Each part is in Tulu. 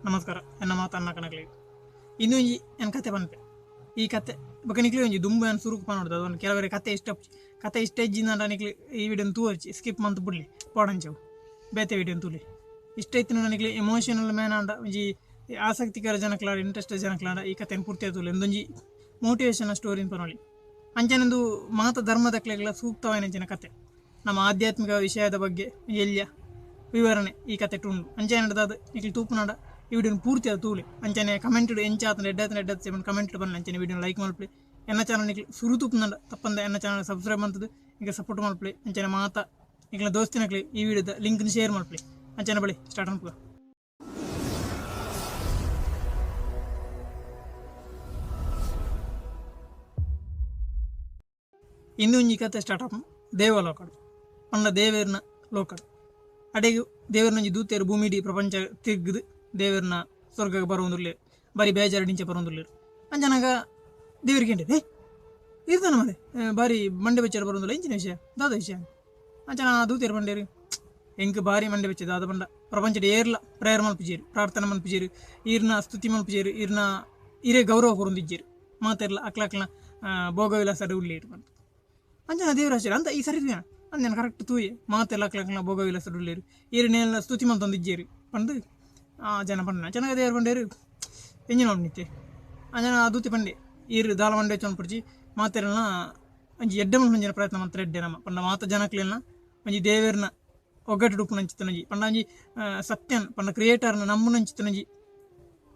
ನಮಸ್ಕಾರ ಎನ್ನ ಮಾತ ಅನ್ನ ಕಣಕ್ಲೆ ಇಂದೊಂಜಿ ಎನ್ ಕತೆ ಪನ್ಪೆ. ಈ ಕತೆ ಬೊಕ ನಿಕ್ಲೆ ಒಂಜಿ ದುಂಬು ಯಾನ್ ಸುರುಕು ಪನೊಡು ದಾದ ಪಂಡ ಕೆಲವೆರೆ ಕತೆ ಇಷ್ಟ ಇಪ್ಪುಜಿ. ಕತೆ ಇಷ್ಟ ಇಜ್ಜಿಂದಾಂಡ ನಿಕ್ಲೆ ಈ ವಿಡಿಯೋನ್ ತೂವೊರ್ಚಿ ಸ್ಕಿಪ್ ಮಂತ್ ಬುಡ್ಲೆ ಪೋಡಂಚವು ಬೇತೆ ವಿಡಿಯೋನ್ ತೂಲೆ. ಇಷ್ಟ ಇತ್ತಿನ ನಿಕ್ಲೆ ಎಮೋಷನಲ್ ಮ್ಯಾನ್ ಆಂಡ ಒಂಜಿ ಆಸಕ್ತಿಕರ ಜನಕ್ಲಾಡ ಇಂಟ್ರೆಸ್ಟ್ ಜನಕ್ಲಾಂಡ ಈ ಕತೆನ್ ಪೂರ್ತಿ ತೂಲೆ. ಇಂದೊಂಜಿ ಮೋಟಿವೇಶನಲ್ ಸ್ಟೋರಿ ಪನೊಲಿ. ಅಂಚನೆ ಉಂದು ಮಾತ ಧರ್ಮದಕ್ಲೆಗ್ಲ ಸೂಕ್ತವಾಯಿನಂಚಿನ ಕತೆ. ನಮ್ಮ ಆಧ್ಯಾತ್ಮಿಕ ವಿಷಯದ ಬಗ್ಗೆ ಎಲ್ಯ ವಿವರಣೆ ಈ ಕತೆಟ್ ಉಂಡು. ಅಂಚನೆ ದಾದ ನಿಕ್ಲೆ ತೂಪುನಾಂಡ ಈ ವಿಡಿಯೋನ್ ಪೂರ್ತಿ ಆದ್ ತೂಲೆ. ಅಂಚನೆ ಕಮೆಂಟ್ ಎಂಚ ಆತುಂಡು ಎಡ್ಡೆ ಆತುಂಡು ಎಡ್ಡೆ ಆತುಂಡು ಕಮೆಂಟ್ ಬನ್ನಿ. ಅಂಚನೆ ವಿಡಿಯೋನ್ ಲೈಕ್ ಮಲ್ಪುಲೆ. ಎನ್ನ ಚಾನಲ್ ನಿಕ್ಲೆ ಸುರು ತೂಪುನಾಂಡ ತಪ್ಪಂದೆ ಎನ್ನ ಚಾನಲ್ ಸಬ್ಸ್ಕ್ರೈಬ್ ಮಂತುದು ನಿಕ್ಲೆ ಸಪೋರ್ಟ್ ಮಲ್ಪುಲೆ. ಅಂಚನೆ ಮಾತ ನಿಕ್ಲೆ ದೋಸ್ತಿನಕ್ಲೆ ಈ ವಿಡಿಯೋದ ಲಿಂಕ್ ನ್ ಶೇರ್ ಮಲ್ಪುಲೆ. ಅಂಚನೆ ಬಳಿ ಸ್ಟಾರ್ಟ್ ಮಲ್ಪುಗ. ಇಂದು ಒಂಜಿ ಕತೆ ಸ್ಟಾರ್ಟ್ ಆಪುಂಡು ದೇವಲೋಕಡ್ ಪಂಡ ದೇವೆರ್ನ ಲೋಕಡ್. ಅಡೆಗ್ ದೇವೆರ್ನ ಒಂಜಿ ದೂತೆರ್ ಭೂಮಿಡಿ ಪ್ರಪಂಚ ತಿರ್ಗ್ದ್ ದೇವೆರ್ನ ಸ್ವರ್ಗಗ್ ಬರೊಂದುಲ್ಲೆರ್. ಬಾರಿ ಬೇಜಾರ್ಡ್ ಇಂಚ ಬರೊಂದುಲ್ಲೆರ್. ಅಂಚನಗ ದೇವೆರ್ ಕೇಂಡೆರ್, ಏ ಈರ್ದಾನ ಮಾರ್ರೆ ಬಾರಿ ಮಂಡೆ ಬೆಚ್ಚಡ್ ಬರೊಂದುಲ್ಲ ಎಂಚಿನ ವಿಷಯ ದಾದ ವಿಷಯ. ಅಂಚನ ಆ ದೂತೆರ್ ಪಂಡೆರ್, ಎಂಕ್ ಬಾರಿ ಮಂಡೆ ಬೆಚ್ಚ ದಾದ ಪಂಡ ಪ್ರಪಂಚಡ್ ಏರ್ಲ ಪ್ರೇಯರ್ ಮಲ್ಪುಜೆರ್, ಪ್ರಾರ್ಥನೆ ಮಲ್ಪುಜೆರ್, ಈರ್ನ ಸ್ತುತಿ ಮಲ್ಪುಜೆರ್, ಈರ್ನ ಈರೆಗ್ ಗೌರವ ಕೊರೊಂದಿಜ್ಜೆರ್, ಮಾತೆರ್ಲ ಅಕ್ಲಕ್ಲ್ನ ಭೋಗವಿಲಾಸಡ್ ಉಲ್ಲೆರ್ ಪಂದ್. ಅಂಚನ ದೇವರಾಜೆರ್ ಅಂದ ಈ ಸರಿ ತೂಯನ ಅಂದ್ ಯಾನ್ ಕರೆಕ್ಟ್ ತೂಯೆ ಮಾತೆರ್ಲ ಅಕ್ಲಕ್ಲ್ನ ಭೋಗವಿಲಾಸಡ್ ಉಲ್ಲೆರ್, ಈರ್ ನೇಲ್ನ ಸ್ತುತಿ ಮಲ್ತೊಂದಿಜ್ಜೆರ್ ಪಂದ್ ಆ ಜನ ಪಂಡ. ಅಂಚನ ದೇವೆರ್ ಪಂಡೆರ್ ಎಂಚಿನ ಮಲ್ಪುನಿತ್ತೆ. ಅಂಚನ ಆ ದೂತೆ ಪಂಡೆ ಈರ್ ದಾಲ ಮಂಡೆ ಬೆಚ್ಚ ಮಲ್ಪೊಡ್ಚಿ, ಮಾತೆರ್ನ ಒಂಜಿ ಎಡ್ಡೆ ಮಲ್ಪುನಂಚಿನ ಪ್ರಯತ್ನ ಮಲ್ತ್ರೆ ಎಡ್ಡೆ ನಮ ಪಂಡ ಮಾತ ಜನಕ್ಲೆನ ಒಂಜಿ ದೇವೆರ್ನ ಒಗ್ಗಟ್ಟುಡು ಉಪ್ಪುನಂಚಿತ್ತಿನೊಂಜಿ ಪಂಡ ಒಂಜಿ ಸತ್ಯನ್ ಪಂಡ ಕ್ರಿಯೇಟರ್ನ ನಂಬುನಂಚಿತ್ತಿನೊಂಜಿ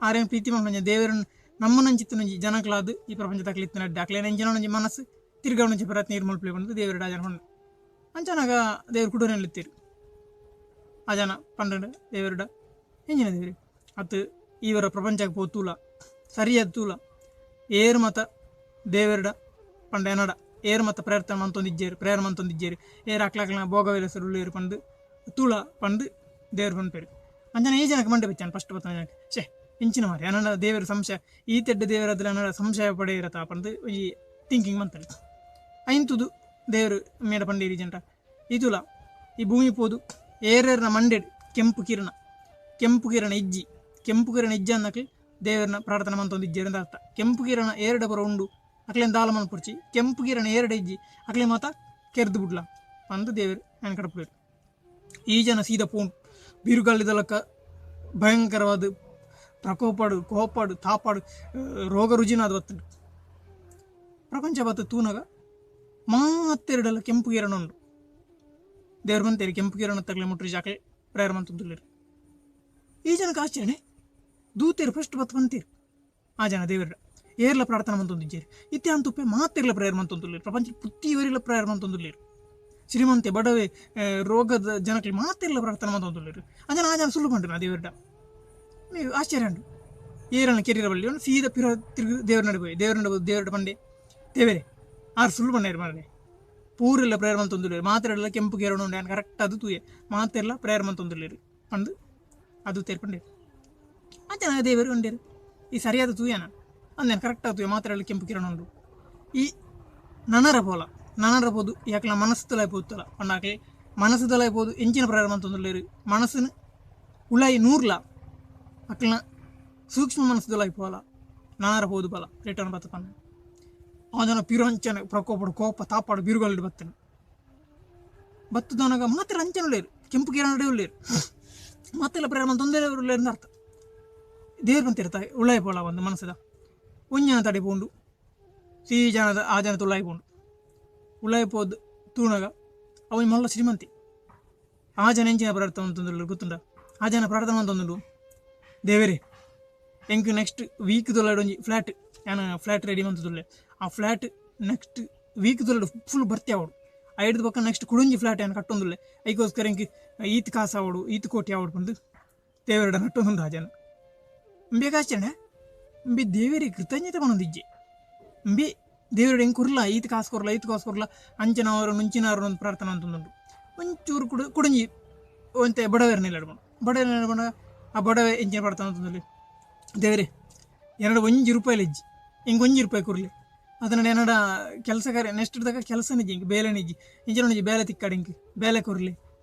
ಆರೆನ್ ಪ್ರೀತಿ ಮಲ್ಪುನಂಚಿ ದೇವೆರ್ನ್ ನಂಬುನಂಚಿತ್ತಿನೊಂಜಿ ಜನಕ್ಲಾದ್ ಈ ಪ್ರಪಂಚದಕ್ಲ್ ಇತ್ತಿನ ಎಡ್ಡೆ ಅಕ್ಲೆನ ಎಂಚಿನ ಒಂಜಿ ಮನಸ್ಸು ತಿರ್ಗಾವುನಂಚಿ ಪ್ರಯತ್ನ ಈರ್ ಮಲ್ಪುಲೆ ಪಂದ್ ದೇವೆರ್ಡ ಆ ಜನ ಪಂಡೆ. ಅಂಚನಗ ದೇವೆರ್ ಕುಡೊರಿಯನ್ ಲೆತ್ತೆರ್. ಆ ಜನ ಪಂಡ್ಂಡ್ ದೇವೆರ್ಡ ಎಂಚಿನ ದೇವೆರೆ ಅತ್ ಈವರ ಪ್ರಪಂಚಗ್ ಪೋದು ತೂಲ ಸರಿಯಾದ್ ತೂಲ ಏರ್ ಮಾತ ದೇವೆರ್ಡ ಪಂಡ ಎನಡ ಏರ್ ಮಾತ ಪ್ರಾರ್ಥನೆ ಮಂತೊಂದಿಜ್ಜೆರ್ ಪ್ರೇಯರ್ ಮಂತೊಂದಿಜ್ಜೆರ್ ಏರ್ ಅಕ್ಲಕ್ಲ್ನ ಭೋಗವಿಲಾಸಡ್ ಉಲ್ಲೆರ್ ಪಂದ್ ತೂಲ ಪಂದ್ ದೇವೆರ್ ಪನ್ಪೆರ್. ಅಂಚನೆ ಈ ಜನಕ್ ಮಂಡೆ ಬೆಚ್ಚ ಫಸ್ಟ್ ಬತ್ತಿನ ಜನಕ್ ಛೆ ಇಂಚಿನ ಮಾರ್ರೆ ಎನಡ ದೇವೆರ್ ಸಂಶಯ ಈತ್ ಎಡ್ಡೆ ದೇವೆರಾದ್ಲ ಎನಡ ಸಂಶಯ ಪಡೆಯೆರತ ಪಂದ್ ಒಂಜಿ ಥಿಂಕಿಂಗ್ ಮಂತಲ್. ಐನ್ ತೂದು ದೇವೆರ್ ಮೇಡ ಪಂಡೆರ್ ಈ ಜನಟ ಈ ತೂಲ ಈ ಭೂಮಿ ಪೋದು ಏರೇರ್ನ ಮಂಡೆಡ್ ಕೆಂಪು ಕಿರಣ ಕೆಂಪು ಕಿರಣ ಇಜ್ಜಿ ಕೆಂಪು ಕಿರಣ ಇಜ್ಜಾಂದಕ್ಲ್ ದೇವೆರ್ನ ಪ್ರಾರ್ಥನೆ ಮಂತೊಂದು ಇಜ್ಜೆರ್ ಅಂದ್ ಅರ್ಥ. ಕೆಂಪು ಕಿರಣ ಏರ್ಡ ಪೂರ ಉಂಡು ಅಕ್ಲೆನ್ ದಾಲ ಮನ್ಪೊಡ್ಚಿ ಕೆಂಪು ಕಿರಣ ಏರ್ಡ ಇಜ್ಜಿ ಅಕ್ಲೆ ಮಾತ ಕೆರ್ದ್ ಬುಡ್ಲ ಪಂದ್ ದೇವೆರ್ ಆಯನ್ ಕಡಪುಡುವೆರ್. ಈ ಜನ ಸೀದಾ ಪೋಂಡು ಬಿರುಗಾಳಿದ ಲೆಕ್ಕ ಭಯಂಕರವಾದ್ ಪ್ರಕೋಪಡ್ ಕೋಪಡ್ ತಾಪಡ್ ರೋಗ ರುಜಿನ ಆದ್ ಬತ್ತ್ಂಡ್. ಪ್ರಪಂಚ ಬತ್ತ್ ತೂನಗ ಮಾತೆರ್ಡಲ ಕೆಂಪು ಕಿರಣ ಉಂಡು. ದೇವೆರ್ ಪಂತೆರ್ ಕೆಂಪು ಕಿರಣ ತಕ್ಲೆ ಮುಟ್ರಿ ಜಾಕಲೆ ಪ್ರೇಯರ್ ಮಂತೊಂದುಲ್ಲೆರ್. ಈ ಜನಕ್ ಆಶ್ಚರ್ಯನೆ ದೂತೆರ್ ಫಸ್ಟ್ ಬತ್ತ್ ಪಂತೆರ್ ಆ ಜನ ದೇವೆರ್ಡ ಏರ್ಲ ಪ್ರಾರ್ಥನೆ ಮಂತೊಂದಿಜ್ಜೆರ್. ಇತ್ತೆ ಆನ್ ತೂಪೆ ಮಾತೆರ್ಲ ಪ್ರೇಯರ್ ಮಂತೊಂದುಲ್ಲೆರ್. ಪ್ರಪಂಚ ಪುತ್ತಿವರಿಲ ಪ್ರೇಯರ್ ಮಂತೊಂದುಲ್ಲೆರ್. ಶ್ರೀಮಂತೆ ಬಡವೆ ರೋಗದ ಜನಕ್ಲೆ ಮಾತೆರ್ಲ ಪ್ರಾರ್ಥನೆ ಮಂತೊಂದುಲ್ಲೆರ್. ಅಂಚನೆ ಆ ಜನ ಸುಳ್ಳು ಪಂಡೆರ್ ಆ ದೇವೆರ್ಡ. ಆಶ್ಚರ್ಯ ಉಂಡು ಏರನ ಕೆರಿಯರ ಬಲ್ಲಿ ಸೀದಾ ಪಿರ ತಿರುಗಿ ದೇವರ ನಡೆ ಪೋಯೆ. ದೇವರ ನಡೆ ದೇವರ ಪಂಡೆ, ದೇವರೇ ಆರ್ ಸುಳ್ಳು ಪಂಡೇರ್ ಮಾರ್ರೆ, ಪೂರೆಲ್ಲ ಪ್ರೇಯರ್ ಮಂತೊಂದುಲ್ಲೆರ್, ಮಾತೆರ್ಲ ಕೆಂಪು ಕೇರಣ ಉಂಡು ಯಾನ್ ಕರೆಕ್ಟ್ ಅದು ತೂಯೆ, ಮಾತೆರ್ಲ ಪ್ರೇಯರ್ ಮಂತೊಂದುಲ್ಲೆರ್ ಪಂದ್ ಅದು ತೇರ್ ಪಂಡೆರ್. ಅಂಚನೆ ದೇವೆರ್ ಪಂಡೆರ್ ಈ ಸರಿಯಾದ ತೂಯನ ಅಂದ್ ಯಾನ್ ಕರೆಕ್ಟ್ ಆದ್ ತೂಯೆ ಮಾತೆರ್ಲ ಕೆಂಪು ಕಿರಣ ಉಂಡು. ಈ ನನರ ಪೋಲ ನನರ ಪೋದು ಯಾಕ್ಲ ಮನಸ್ಸುತುಲಾಯಿ ಪೋತುಲ ಪಂಡ ಅಕ್ಲೆ ಮನಸ್ಸುದಲಾಯಿ ಪೋದು ಎಂಚಿನ ಪ್ರೇಯರ್ ಮಂತೊಂದುಲ್ಲೆರ್ ಮನಸ್ಸುನು ಉಲಾಯಿ ನೂರ್ಲ ಅಕ್ಲ್ನ ಸೂಕ್ಷ್ಮ ಮನಸ್ಸುದಲಾಯಿ ಪೋಲ ನನರ ಪೋದು ಬಲ ರಿಟರ್ನ್ ಬತ್ತ ಪನ್ನ. ಆ ಜನ ಪಿರ ಅಂಚನೆ ಪ್ರಕೋಪಡು ಕೋಪ ತಾಪಾಡು ಬಿರುಗಾಳಿಡ್ ಬತ್ತನೆ ಬತ್ತದನಗ ಮಾತ್ರ ಅಂಚನೆ ಉಲ್ಲೆರ್ ಕೆಂಪು ಕಿರಣಡೆ ಉಲ್ಲೆರ್ ಮಾತೆಲ್ಲ ಪ್ರೇಯರ್ ಮಂತೊಂದೇ ಉಲ್ಲೆರ್ ಅಂದ್ ಅರ್ಥ. ದೇವೆರ್ ಪಂತೆರ್ ತ ಉಲಾಯಿ ಪೋಲ ಒಂದು ಮನಸ್ಸುದ ಒಂಜನ ತಡೆ ಪೋಂಡು ಸೀ ಜನದ ಆ ಜನತ ಉಲಾಯಿ ಪೋಂಡು ಉಲಾಯಿ ಪೋದು ತೂನಗ ಅವು ಮಲ್ಲ ಶ್ರೀಮಂತಿ ಆ ಜನ ಎಂಚಿನ ಪ್ರಾರ್ಥನೆ ಮಂತೊಂದುಲ್ಲೆರ್ ಗೊತ್ತುಂಡ. ಆ ಜನ ಪ್ರಾರ್ಥನೆ ಮಂತೊಂದುಂಡು ದೇವೆರೇ ಎಂಕ್ ನೆಕ್ಸ್ಟ್ ವೀಕ್ ದೊಲಾಡ್ ಒಂಜಿ ಫ್ಲಾಟ್ ಯಾನ್ ಫ್ಲಾಟ್ ರೆಡಿ ಮಂತುದುಲ್ಲೆ ಆ ಫ್ಲಾಟ್ ನೆಕ್ಸ್ಟ್ ವೀಕ್ ದೊಲಾಡ್ ಫುಲ್ ಭರ್ತಿ ಆವೊಡು ಐಡ್ದ್ ಬೊಕ್ಕ ನೆಕ್ಸ್ಟ್ ಕುಡೊಂಜಿ ಫ್ಲಾಟ್ ಯಾನ್ ಕಟ್ಟೊಂದುಲ್ಲೆ ಐಕೋಸ್ಕರ ಎಂಕ್ ಈತ್ ಕಾಸ್ ಆವೊಡು ಈತ್ ಕೋಟಿ ಆವೊಡು ಪಂದ್ ದೇವೆರೆಡ ನಟ್ಟೊಂದುಂಡು ಆ ಜನ. ಉಂಬ್ಯಗ್ ಆಚರಣೆ ಉಂಬೆ ದೇವೆರೆಗ್ ಕೃತಜ್ಞತೆ ಪನೊಂದಿಜ್ಜೆ. ಉಂಬೆ ದೇವೆರೆಡ ಎಂಕ್ ಕೊರ್ಲ ಈತ್ ಕಾಸ್ ಕೊರ್ಲ ಈತ್ ಕಾಸ್ ಕೊರ್ಲ ಅಂಚಿನ ಆವೊಡು ಇಂಚಿನ ಆವೊಡು ಅಂದ್ ಪ್ರಾರ್ಥನೆ ಮಂತೊಂದುಂಡು. ಒಂಚೂರು ಕುಡ ಕುಡೊಂಜಿ ಒಂತೆ ಬಡವೆರ್ನ ಇಲ್ಲಡ್ ಪೋಂಡು. ಬಡವೆರ್ನ ಇಲ್ಲಡ್ ಪೋಂಡ ಆ ಬಡವೆ ಎಂಚಿನ ಪ್ರಾರ್ಥನೆ ಮಂತೊಂದುಲ್ಲೆ ದೇವೆರೆ ಎನಡ ಒಂಜಿ ರೂಪಾಯಿಲ ಇಜ್ಜಿ ಎಂಕ್ ಒಂಜಿ ರೂಪಾಯಿ ಕೊರ್ಲೆ ಅತ್ತ್ಂಡ ಎನಡ ಕೆಲಸ ಕಾರ್ಯ ನೆಕ್ಸ್ಟ್ ದಕ ಕೆಲಸನೆ ಇಜ್ಜಿ ಎಂಕ್ ಬೇಲೆನೆ ಇಜ್ಜಿ ಇಂಚಿನ ಒಂಜಿ ಬೇಲೆ ತಿಕ್ಕಡ್ ಎಂಕ್ ಬೇಲೆ ಕೊರ್ಲೆ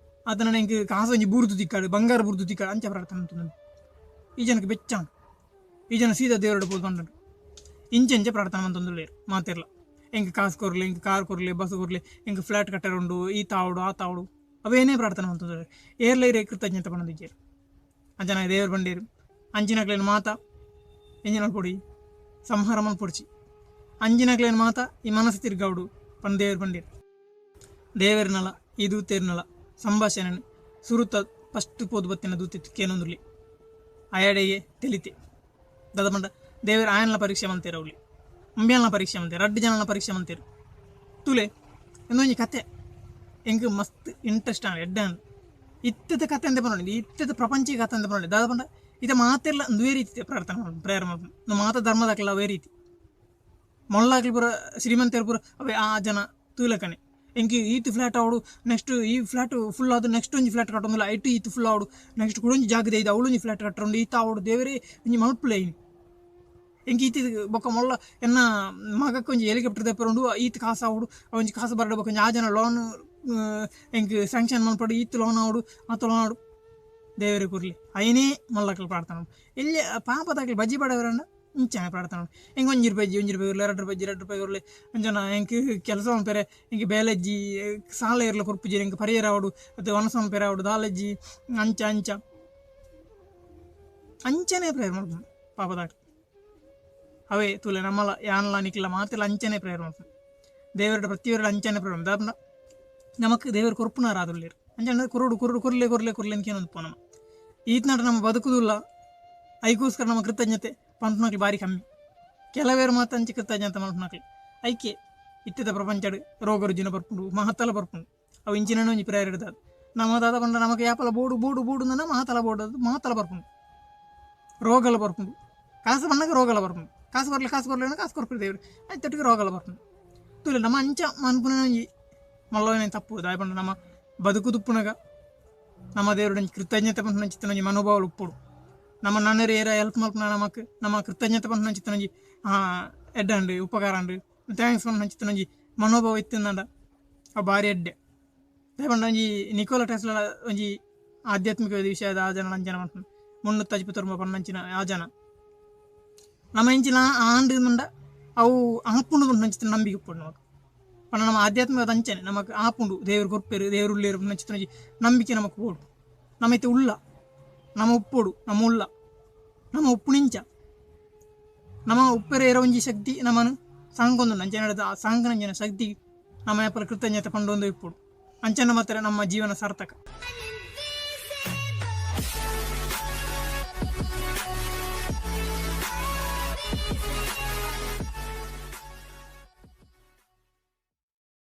ಅತ್ತ್ಂಡ ಎಂಕ್ ಕಾಸ್ ಒಂಜಿ ಬೂರ್ದು ತಿಕ್ಕಡ್ ಬಂಗಾರ ಬೂರ್ದು ತಿಕ್ಕಡ್ ಅಂಚ ಪ್ರಾರ್ಥನೆ ಮಂತೊಂದುಂಡು. ಈ ಜನಕ್ಕೆ ಬೆಚ್ಚಾಂಡ್. ಈ ಜನ ಸೀದಾ ದೇವರಡ ಪೋದು ಪಂಡಂಡು ಇಂಚ ಇಂಚ ಪ್ರಾರ್ಥನೆ ಮಂತೊಂದುಲ್ಲೆರ್ ಮಾತೆರ್ಲ. ಎಂಕ್ ಕಾಸ್ ಕೊರ್ಲೆ, ಎಂಕ್ ಕಾರ್ ಕೊರ್ಲೆ, ಬಸ್ ಕೊರ್ಲೆ, ಎಂಕ್ ಫ್ಲಾಟ್ ಕಟ್ಟರೆ ಉಂಡು, ಈತ್ ಆವೊಡು ಆತ್ ಆವೊಡು ಅವೇನೇ ಪ್ರಾರ್ಥನೆ ಮಂತೊಂದುಲ್ಲೆರ್. ಏರ್ಲ ಇರೆ ಕೃತಜ್ಞತೆ ಪನೊಂದಿಜ್ಜೆರ್. ಅಂಚನೆ ದೇವೆರ್ ಪಂಡೆರ್ ಅಂಚಿನಕ್ಲೆನ್ ಮಾತ ಎಂಚಿನ ಮಲ್ಪೊಡಿ ಸಂಹಾರ ಮಲ್ಪೊಡ್ಚಿ, ಅಂಚಿನಕ್ಲೆನ್ ಮಾತ ಈ ಮನಸ್ಸು ತಿರ್ಗಾವೊಡು ಪಂದ್ ದೇವೆರ್ ಪಂಡೆರ್. ದೇವೆರ್ನಲ ಈ ದೂತೆರ್ನಲ ಸಂಭಾಷಣೆನ್ ಸುರುತ ಫಸ್ಟ್ ಪೋದು ಬತ್ತಿನ ದೂತೆ ಕೇನೊಂದುಲ್ಲೆ. ಅಯಾಡೆಗೆ ತೆಲಿತೆ ದಾದ ಪಂಡ ದೇವೆರ್ ಆಯನ್ಲ ಪರೀಕ್ಷೆ ಮಲ್ತೆರ್ ಅವ್ಲೆ ಉಂಬ್ಯನ್ಲ ಪರೀಕ್ಷೆ ಮಲ್ತೆರ್ ರಡ್ಡ್ ಜನಲ ಪರೀಕ್ಷೆ ಮಲ್ತೆರ್. ತೂಲೆ ಉಂದೊಂಜಿ ಕತೆ ಎಂಕ್ ಮಸ್ತ್ ಇಂಟ್ರೆಸ್ಟ್ ಆಂಡ್ ಎಡ್ಡೆ ಆಂಡ್. ಇತ್ತೆದ ಕತೆ ಅಂದೆ ಪನೊಲಿ ಇತ್ತೆದ ಪ್ರಪಂಚ ಕತೆ ಅಂದೆ ಪನೊಲಿ. ದಾದ ಪಂಡ ಇತ್ತೆ ಮಾತೆರ್ಲ ಉಂದುವೇ ರೀತಿ ಪ್ರಾರ್ಥನೆ ಮಲ್ಪುನು ಪ್ರೇಯರ್ ಮಲ್ಪುನು ಉಂದು ಮಾತ ಧರ್ಮದಕ್ಲ ಅವೇ ರೀತಿ. ಮೊಳ್ಳಾಕ್ಲು ಪೂರ ಶ್ರೀಮಂತೆರ್ ಪೂರ ಅವೇ ಆ ಜನ ತೂಲಕನೆ ಎಂಕ್ ಈತ್ ಫ್ಲಾಟ್ ಆವೊಡು ನೆಕ್ಸ್ಟ್ ಈ ಫ್ಲಾಟ್ ಫುಲ್ ಆದ್ ನೆಕ್ಸ್ಟ್ ಒಂಜಿ ಫ್ಲಾಟ್ ಕಟ್ಟೊಂದುಲ್ಲ ಐಟ್ ಈತ್ ಫುಲ್ ಆವೊಡು ನೆಕ್ಸ್ಟ್ ಕುಡೊಂಜಿ ಜಾಗ ದೈದ್ ಅವ್ಲೊಂಜಿ ಫ್ಲಾಟ್ ಕಟ್ಟೊಂಡು ಈತ್ ಆವೊಡು ದೇವೆರೇ ಒಂಜಿ ಮಲ್ಪುಲೆ ಇನಿ ಎಂಕ್ ಈತ್ ಬೊಕ್ಕ ಮೊಲ್ಲ ಎನ್ನ ಮಗಕ್ ಒಂಜಿ ಹೆಲಿಕಾಪ್ಟರ್ ದೆಪ್ಪರೆ ಉಂಡು ಈತ್ ಕಾಸ್ ಆವೊಡು ಒಂಜಿ ಕಾಸ್ ಬರಡ್ ಬೊಕ್ಕ ಒಂಜಿ ಆ ಜನ ಲೋನ್ ಎಂಕ್ ಸ್ಯಾಂಕ್ಷನ್ ಮಲ್ಪಡ್ ಈತ್ ಲೋನ್ ಆವೊಡು ಆತ್ ಲೋನ್ ಆವೊಡು ದೇವೆರೆ ಕೊರ್ಲೆ ಐನೇ ಮಲ್ಲಕ್ಲ್ ಪ್ರಾರ್ಥನೆ ಎಲ್ಯ ಪಾಪದಕ್ಲ್ ಬಜಿ ಬಡವೆರಂಡ ಇಂಚನೆ ಪ್ರಾರ್ಥನೆ ಎಂಕ್ ಒಂಜಿ ರೂಪಾಯಿ ಇಜ್ಜಿ ಒಂಜಿ ರೂಪಾಯಿ ಕೊರ್ಲೆ ರಡ್ಡ್ ರೂಪಾಯಿ ಇಜ್ಜಿ ರಡ್ಡ್ ರೂಪಾಯಿ ಕೊರ್ಲೆ ಅಂಚನ ಎಂಕ್ ಕೆಲಸ ಮನ್ಪೆರೆ ಎಂಕ್ ಬೇಲೆ ಇಜ್ಜಿ ಸಾಲ ಏರ್ಲ ಕೊರ್ಪುಜೆರ್ ಎಂಕ್ ಪರಿಯೆರೆ ಆವೊಡು ಅತ್ತ್ ವನಸ್ ಮನ್ಪೆರೆ ಆವೊಡು ದಾಲ ಇಜ್ಜಿ ಅಂಚ ಅಂಚ ಅಂಚನೆ ಪ್ರೇಯರ್ ಮನ್ಪುನು ಪಾಪದಾಕ್ಲು ಅವೇ ತೂಲೆ ನಮಲ ಯಾನ್ಲ ನಿಕ್ಲ ಮಾತೆರ್ಲ ಅಂಚನೆ ಪ್ರೇಯರ್ ಮನ್ಪುನು ದೇವೆರ್ಡ ಪ್ರತಿಯೊರಿಲ ಅಂಚನೆ ಪ್ರೇಯರ್ ಮನ್ಪುನು ದಾದ ಪಂಡ ನಮಕ್ ದೇವೆರ್ ಕೊರ್ಪುನಾರ್ ಆದುಲ್ಲೆರ್ ಅಂಚನೆ ಕೊರೊಡು ಕೊರೊಡು ಕೊರ್ಲೆ ಕೊರ್ಲೆ ಕೊರ್ಲೆ ಅಂದ್ ಕೇನೊಂದು ಉಪ್ಪುವ ನಮ ಈತ್ನಾಟ ನಮ ಬದುಕುದುಲ್ಲ ಐಕೋಸ್ಕರ ನಮ್ಮ ಕೃತಜ್ಞತೆ ಪನ್ಪುನಕ್ಲು ಬಾರಿ ಕಮ್ಮಿ. ಕೆಲವೆರ್ ಮಾತ ಅಂಚ ಕೃತಜ್ಞತೆ ಮಲ್ಪುನಕ್ಲು. ಐಕೆ ಇತ್ತೆದ ಪ್ರಪಂಚಡ್ ರೋಗ ರುಜಿನ ಬರ್ಪುಂಡು ಮಹತಲ ಬರ್ಪುಂಡು. ಅವು ಇಂಚಿನನೆ ಒಂಜಿ ಪ್ರೇರಣೆ ದಾದ. ನಮ ದಾದ ಪಂಡ ನಮಕ್ ಯಾಪಲ ಬೋಡು ಬೋಡು ಬೋಡು ಅಂದ್ ಮಹತಲ ಬೋಡು ಮಹತಲ ಬರ್ಪುಂಡು. ರೋಗಲ ಬರ್ಪುಂಡು. ಕಾಸ್ ಪನ್ನಗ ರೋಗಲ ಬರ್ಪುಂಡು. ಕಾಸ್ ಕೊರ್ಲೆ ಕಾಸ್ ಕೊರ್ಲೆ ಪಂಡ ಕಾಸ್ ಕೊರ್ಪೆರ್ ದೇವೆರ್. ಐತೊಟ್ಟಿಗೆ ರೋಗಲ ಬರ್ಪುಂಡು. ತೂಲೆ ನಮ ಅಂಚ ಮನ್ಪುನ ಒಂಜಿ ಮಲ್ಲವನೆ ತಪ್ಪು. ದಾಯೆ ಪಂಡ ನಮ ಬದುಕುದುಪ್ಪುನಗ ನಮ್ಮ ದೇವೆರ್ಡ ಒಂಜಿ ಕೃತಜ್ಞತೆ ಪನ್ಪುನಂಚಿತ್ತಿನ ಒಂಜಿ ಮನೋಭಾವ ಉಪ್ಪೊಡು. ನಮ್ಮ ನನೊರಿ ಏರ ಹೆಲ್ಪ್ ಮಲ್ಪುನ ನಮಕ್ ನಮ್ಮ ಕೃತಜ್ಞತೆ ಪನ್ಪುನಂಚಿತ್ತಿನ ಒಂಜಿ ಎಡ್ಡೆ ಆಂಡ್ ಉಪಕಾರ ಆಂಡ್ thanks ಪನ್ಪುನಂಚಿತ್ತಿನ ಒಂಜಿ ಮನೋಭಾವ ಇತ್ತಿಂದಾಂಡ ಅವು ಬಾರಿ ಎಡ್ಡೆ. ದಾಯೆ ಪಂಡ ಒಂಜಿ ನಿಕೋಲಾ ಟೆಸ್ಲಾ ಒಂಜಿ ಆಧ್ಯಾತ್ಮಿಕ ವಿಷಯದ ಆ ಜನ ಅಂಚನೆ ಮನ್ಪುನು ಮುನ್ನೂತ್ತಜಿಪ ತುರ್ಮ ಪನ್ನಂಚಿನ ಆ ಜನ ನಮ ಇಂಚಿನ ಆಂಡ್ ಪಂಡ ಅವು ಆಪುಂಡು ಪನ್ಪುನಂಚಿತ್ತಿನ ನಂಬಿಕೆ ಉಪ್ಪೊಡು ನಮಕ್. ಪಂಡ ನಮ್ಮ ಆಧ್ಯಾತ್ಮಿಕದ ಅಂಚನೆ ನಮಕ್ ಆಪುಂಡು ದೇವೆರ್ ಕೊರ್ಪೆರ್ ದೇವೆರ್ ಉಲ್ಲೆರ್ ಪನ್ಪುನಂಚಿತ್ತಿನ ಒಂಜಿ ನಂಬಿಕೆ ನಮಕ್ ಬೋಡು. ನಮ ಇತ್ತೆ ಉಲ್ಲ ನಮ ಉಪ್ಪೊಡು ನಮ ಉಲ್ಲ ನಮ ಉಪ್ಪುನಿಂಚ ನಮ ಉಪ್ಪೆರೆ ಏರ ಒಂಜಿ ಶಕ್ತಿ ನಮನ್ ಸಾಂಕೊಂದುಂಡು ಅಂಚನೆ ಆ ಸಾಂಕನಂಚಿನ ಶಕ್ತಿ ನಮ ಏಪಲ ಕೃತಜ್ಞತೆ ಪಂಡೊಂದು ಇಪ್ಪೊಡು ಅಂಚನೆ ಮಾತ್ರ ನಮ್ಮ ಜೀವನ ಸಾರ್ಥಕ.